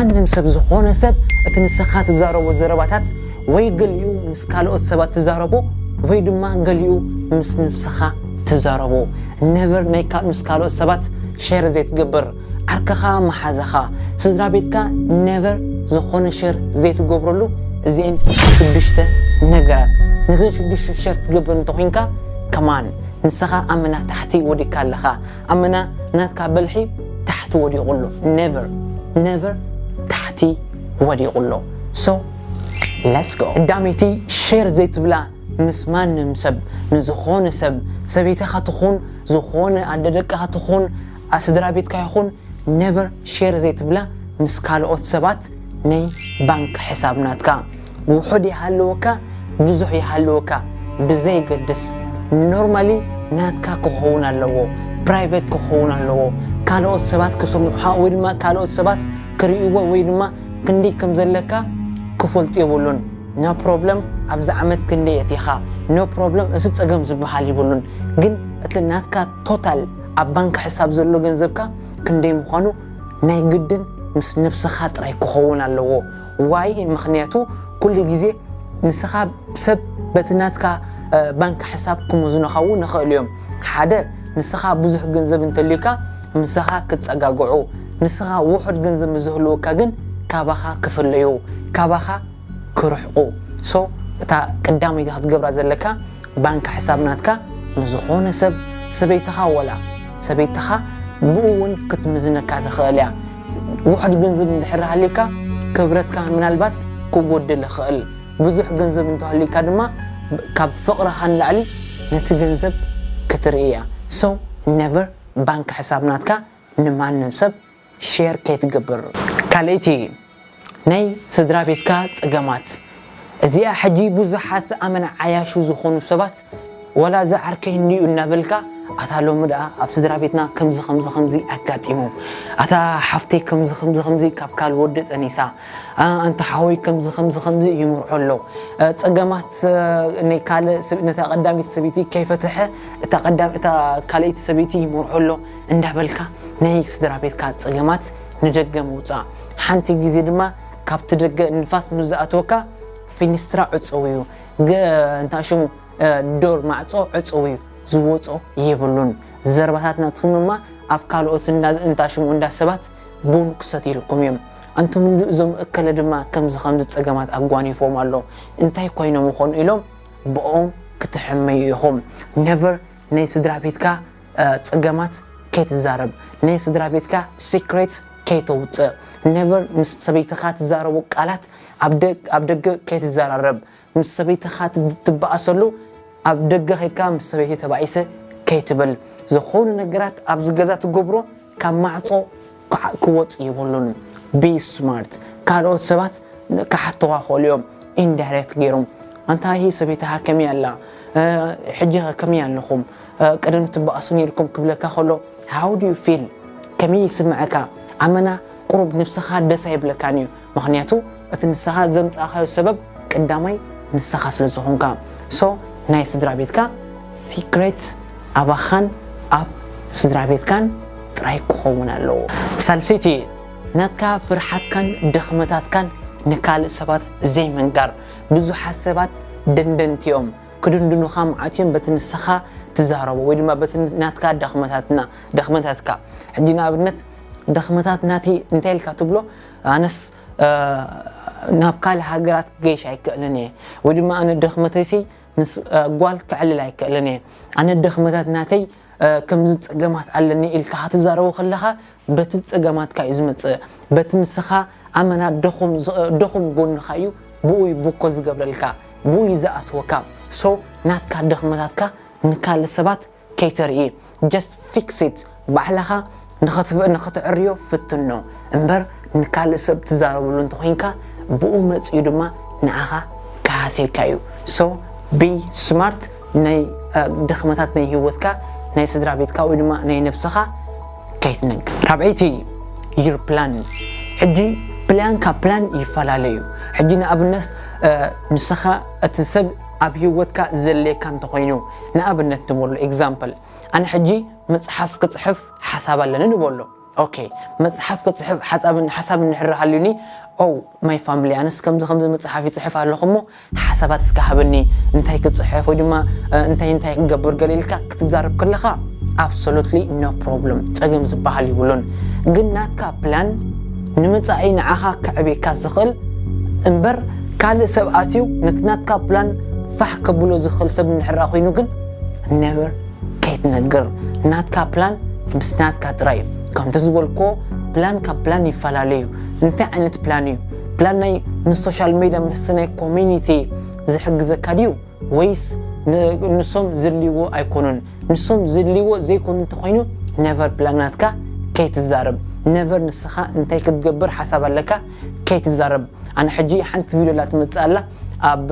ማንም ሰብ ዝኾነ ሰብ እቲ ንስኻ ትዛረቦ ዘረባታት ወይ ገሊኡ ምስ ካልኦት ሰባት ትዛረቦ ወይ ድማ ገሊኡ ምስ ነብስኻ ትዛረቦ። ነቨር ናይ ምስ ካልኦት ሰባት ሸር ዘይትገብር፣ ዓርከኻ፣ መሓዛኻ፣ ስድራ ቤትካ ነቨር ዝኾነ ሸር ዘይትገብረሉ። እዚኤን ሽዱሽተ ነገራት። ነዘን ሽዱሽተ ሸር ትገብር እንተኾይንካ ከማን ንስኻ ኣመና ታሕቲ ወዲካ ኣለኻ። ኣመና ናትካ በልሒ ታሕቲ ወዲቑ ኣሎ። ነቨር ነቨር ታሕቲ ወዲቑ ኣሎ። So let's go። ቀዳመይቲ ሸር ዘይትብላ ምስ ማንም ሰብ፣ ንዝኾነ ሰብ፣ ሰበይትኻ ትኹን ዝኾነ ኣደ ደቅኻ ትኹን ኣስድራ ቤትካ ይኹን ነቨር ሸር ዘይትብላ ምስ ካልኦት ሰባት ናይ ባንክ ሕሳብ ናትካ። ውሑድ ይሃለወካ ብዙሕ ይሃለወካ ብዘይገድስ፣ ኖርማሊ ናትካ ክኸውን ኣለዎ። ፕራይቬት ክኸውን ኣለዎ። ካልኦት ሰባት ክሰምዑኻ ወይ ድማ ካልኦት ሰባት ክርእይዎ ወይ ድማ ክንደይ ከም ዘለካ ክፈልጡ የብሉን። ኖ ፕሮብለም። ኣብዚ ዓመት ክንደይ የቲኻ? ኖ ፕሮብለም። እዚ ጸገም ዝበሃል ይብሉን። ግን እቲ ናትካ ቶታል ኣብ ባንክ ሕሳብ ዘሎ ገንዘብካ ክንደይ ምዃኑ ናይ ግድን ምስ ነብስኻ ጥራይ ክኸውን ኣለዎ። ዋይ? ምኽንያቱ ኩሉ ግዜ ንስኻ ሰብ በቲ ናትካ ባንክ ሕሳብ ክመዝኑኻ እውን ይኽእሉ እዮም። ሓደ ንስኻ ብዙሕ ገንዘብ እንተልዩካ ምሳኻ ክጸጋግዑ፣ ንስኻ ውሑድ ገንዘብ ምስዝህልወካ ግን ካባኻ ክፍለዩ፣ ካባኻ ክርሕቑ። So እታ ቀዳመይቲ ክትገብራ ዘለካ ባንክ ሕሳብ ናትካ ንዝኾነ ሰብ፣ ሰበይትኻ ወላ ሰበይትኻ ብኡ እውን ክትምዝነካ ትኽእል እያ። ውሑድ ገንዘብ እንድሕር ሃልዩካ ክብረትካ ምናልባት ክጎድል ይኽእል። ብዙሕ ገንዘብ እንተሃልዩካ ድማ ካብ ፍቕርኻ ንላዕሊ ነቲ ገንዘብ ክትርኢ እያ። So ነቨር ባንክ ሕሳብ ናትካ ንማንም ሰብ ሸር ከይትገብር። ካልኣይቲ ናይ ስድራ ቤትካ ጸገማት። እዚኣ ሕጂ ብዙሓት ኣመና ዓያሹ ዝኾኑ ሰባት ዋላ እዚ ዓርከይ እንድዩ እናበልካ ኣታ ሎሚ ደኣ ኣብ ስድራ ቤትና ከምዚ ከምዚ ከምዚ ኣጋጢሙ፣ ኣታ ሓፍተይ ከምዚ ከምዚ ከምዚ ካብ ካልእ ወዲ ጠኒሳ፣ ኣንታ ሓወይ ከምዚ ከምዚ ከምዚ ይምርዖ ኣሎ። ጸገማት ናይ ካልእ ነታ ቀዳሚት ሰበይቲ ከይፈትሐ እታ ካልኣይቲ ሰበይቲ ይምርዖ ኣሎ እንዳበልካ ናይ ስድራ ቤትካ ጸገማት ንደገ ምውጻእ። ሓንቲ ግዜ ድማ ካብቲ ደገ ንፋስ ምስ ዝኣትወካ ፊኒስትራ ዕጹው እዩ። እንታይ ሽሙ ዶር ማዕጾ ዕጹው እዩ፣ ዝወጾ የብሉን። ዘረባታት ናትኩም ድማ ኣብ ካልኦት እንዳ ሽሙ እንዳ ሰባት ቡን ክሰትዩልኩም እዮም። ኣንቱም እንዱ እዞም እከለ ድማ ከምዚ ከምዚ ጸገማት ኣጓኒፎም ኣሎ፣ እንታይ ኮይኖም ይኾኑ ኢሎም ብኦም ክትሕመዩ ኢኹም። ነቨር ናይ ስድራ ቤትካ ጸገማት ከይትዛረብ፣ ናይ ስድራ ቤትካ ሲክሬት ከይተውጽእ። ነቨር ምስ ሰበይትኻ ትዛረቡ ቃላት ኣብ ደገ ከይትዘራረብ። ምስ ሰበይትኻ ትበኣሰሉ ኣብ ደገ ከይድካ ምስ ሰበይቲ ተባኢሰ ከይትብል። ዝኾነ ነገራት ኣብዚ ገዛ ትገብሮ ካብ ማዕጾ ክወጽእ የብሉን። ቢ ስማርት። ካልኦት ሰባት ክሓትዋ ክኽእሉ እዮም ኢንዳይሬክት ገይሮም። ኣንታ ይሄ ሰበይትኻ ከመይ ኣላ? ሕጂ ከ ከመይ ኣለኹም? ቀደም ትበኣሱ ነይርኩም ክብለካ ከሎ how do you feel? ከመይ ይስምዐካ? ኣመና ቁሩብ ነብስኻ ደስ ኣይብለካን እዩ። ምኽንያቱ እቲ ንስኻ ዘምጻእካዮ ሰበብ ቀዳማይ ንስኻ ስለ ዝኾንካ። So ናይ ስድራ ቤትካ ሲክሬት ኣባኻን ኣብ ስድራ ቤትካን ጥራይ ክኸውን ኣለዎ። ሳልሰይቲ ናትካ ፍርሓትካን ድኽመታትካን ንካልእ ሰባት ዘይምንጋር። ብዙሓት ሰባት ደንደንቲ እዮም። ክድንድኑኻ መዓት እዮም በቲ ንስኻ ትዛረቦ ወይ ድማ በቲ ናትካ ድኽመታትና ድኽመታትካ። ሕጂ ንኣብነት ድኽመታት ናተይ እንታይ ኢልካ ትብሎ? ኣነስ ናብ ካልእ ሃገራት ክገይሽ ኣይክእልን እየ ወይ ድማ ኣነ ድኽመተይሲ ምስ ጓል ክዕልል ኣይክእልን እየ። ኣነ ድኽመታት ናተይ ከምዚ ጸገማት ኣለኒ ኢልካ ክትዛረቦ ከለኻ በቲ ጸገማትካ እዩ ዝመጽእ። በቲ ንስኻ ኣመና ድኹም ጎንኻ እዩ ብኡ እዩ ብኮ ዝገብረልካ፣ ብኡ እዩ ዝኣትወካ። So ናትካ ድኽመታትካ ንካልእ ሰባት ከይተርኢ just fix it። ባዕልኻ ንኸትዕርዮ ፍትኖ እምበር ንካልእ ሰብ ትዛረበሉ እንተኾይንካ ብኡ መጺኡ ድማ ንዓኻ ክሃስየካ እዩ። So be smart። ናይ ድኽመታት ናይ ህይወትካ ናይ ስድራ ቤትካ ወይ ድማ ናይ ነብስኻ ከይትነግር። ራብዐይቲ your plan። ሕጂ ፕላን ካብ ፕላን ይፈላለ እዩ። ሕጂ ንኣብነት ንስኻ እቲ ሰብ ኣብ ህይወትካ ዘድልየካ እንተኾይኑ ንኣብነት ንበሎ ኤግዛምፕል ኣነ ሕጂ መጽሓፍ ክጽሕፍ ሓሳብ ኣለኒ ንበሎ። okay, መጽሓፍ ክጽሕፍ ሓሳብን ሓሳብ እንድሕር ሃልዩኒ፣ oh my family፣ ኣነስ ከምዚ ከምዚ መጽሓፍ ይጽሕፍ ኣለኹ እሞ ሓሳባት እስከ ሃበኒ፣ እንታይ ክጽሕፍ ወይ ድማ እንታይ እንታይ ክገብር ገለ ኢልካ ክትዛረብ ከለኻ፣ absolutely no problem፣ ጸገም ዝበሃል ይብሉን። ግን ናትካ ፕላን ንመጻኢ ንዓኻ ከዕብየካ ዝኽእል እምበር፣ ካልእ ሰብ ኣትዩ ነቲ ናትካ ፕላን ፋሕ ከብሎ ዝኽእል ሰብ እንድሕር ኮይኑ ግን፣ never ከይትነግር። ናትካ ፕላን ምስ ናትካ ጥራይ እዩ። ከምቲ ዝበልኮ፣ ፕላን ካብ ፕላን ይፈላለዩ። እንታይ ዓይነት ፕላን እዩ? ፕላን ናይ ምስ ሶሻል ሜድያ ምስቲ ናይ ኮሚኒቲ ዝሕግዘካ ድዩ? ወይስ ንሶም ዝልይዎ ኣይኮኑን? ንሶም ዝልይዎ ዘይኮኑ እንተኮይኑ፣ ነቨር ፕላናትካ ከይትዛረብ። ነቨር ንስኻ እንታይ ክትገብር ሓሳብ ኣለካ ከይትዛረብ። ኣነ ሕጂ ሓንቲ ቪድዮ ላ ትመጽእ ኣላ፣ ኣብ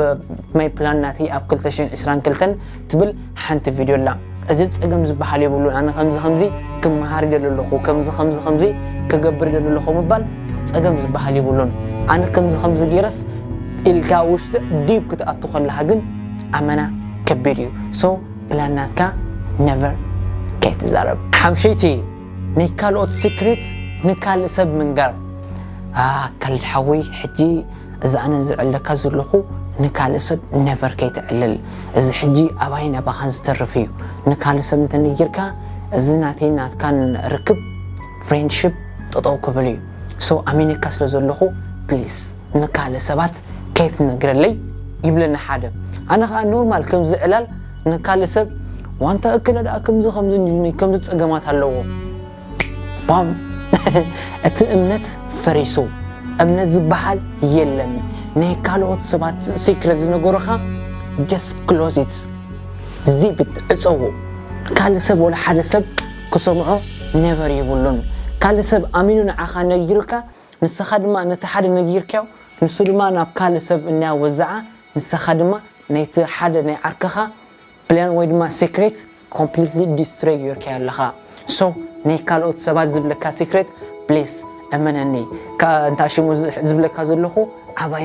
ማይ ፕላን ናተይ ኣብ ክልተ ሽሕን ዕስራን ክልተን ትብል ሓንቲ ቪድዮ ኣላ። እዚ ጸገም ዝበሃል የብሉን። ኣነ ከምዚ ከምዚ ክመሃር ይደሊ ኣለኹ፣ ከምዚ ከምዚ ከምዚ ክገብር ይደሊ ኣለኹ ምባል ጸገም ዝበሃል የብሉን። ኣነ ከምዚ ከምዚ ገይረስ ኢልካ ውሽጢ ዲብ ክትኣቱ ከለኻ ግን ኣመና ከቢድ እዩ። So ፕላን ናትካ ነቨር ከይትዛረብ። ሓምሸይቲ፣ ናይ ካልኦት ሲክሬት ንካልእ ሰብ ምንጋር። ካልድ ሓወይ፣ ሕጂ እዚ ኣነ ዝዕለካ ዘለኹ ንካልእ ሰብ ነቨር ከይትዕልል። እዚ ሕጂ ኣባይን ኣባኻን ዝተርፍ እዩ። ንካልእ ሰብ እንተነጊርካ፣ እዚ ናተይ ናትካን ርክብ፣ ፍሬንድሽፕ ጠጠው ክብል እዩ። So ኣሚነካ ስለ ዘለኹ፣ ፕሊስ ንካልእ ሰባት ከይትነግረለይ ይብለኒ ሓደ። ኣነ ከዓ ኖርማል ከምዚ ዕላል ንካልእ ሰብ፣ ዋንታ እክለ ደኣ ከምዚ ከምዚ እንዲሉኒ፣ ከምዚ ጸገማት ኣለዎ። ባም እቲ እምነት ፈሪሱ። እምነት ዝበሃል የለን። ናይ ካልኦት ሰባት ሲክረት ዝነገሩኻ፣ just close it፣ ዚብት ዕፀዎ። ካልእ ሰብ ወላ ሓደ ሰብ ክሰምዖ ነቨር የብሉን። ካልእ ሰብ ኣሚኑ ንዓኻ ነጊሩካ፣ ንስኻ ድማ ነቲ ሓደ ነጊርካዮ፣ ንሱ ድማ ናብ ካልእ ሰብ እናወዝዓ፣ ንስኻ ድማ ነቲ ሓደ ናይ ዓርክኻ ፕላን ወይ ድማ ሲክሬት ኮምፕሊትሊ ዲስትሮይ ጌርካዮ ኣለኻ። So ናይ ካልኦት ሰባት ዝብለካ ሲክሬት ፕሊስ እመነኒ። እንታ ሽሙ ዝብለካ ዘለኹ ኣባይ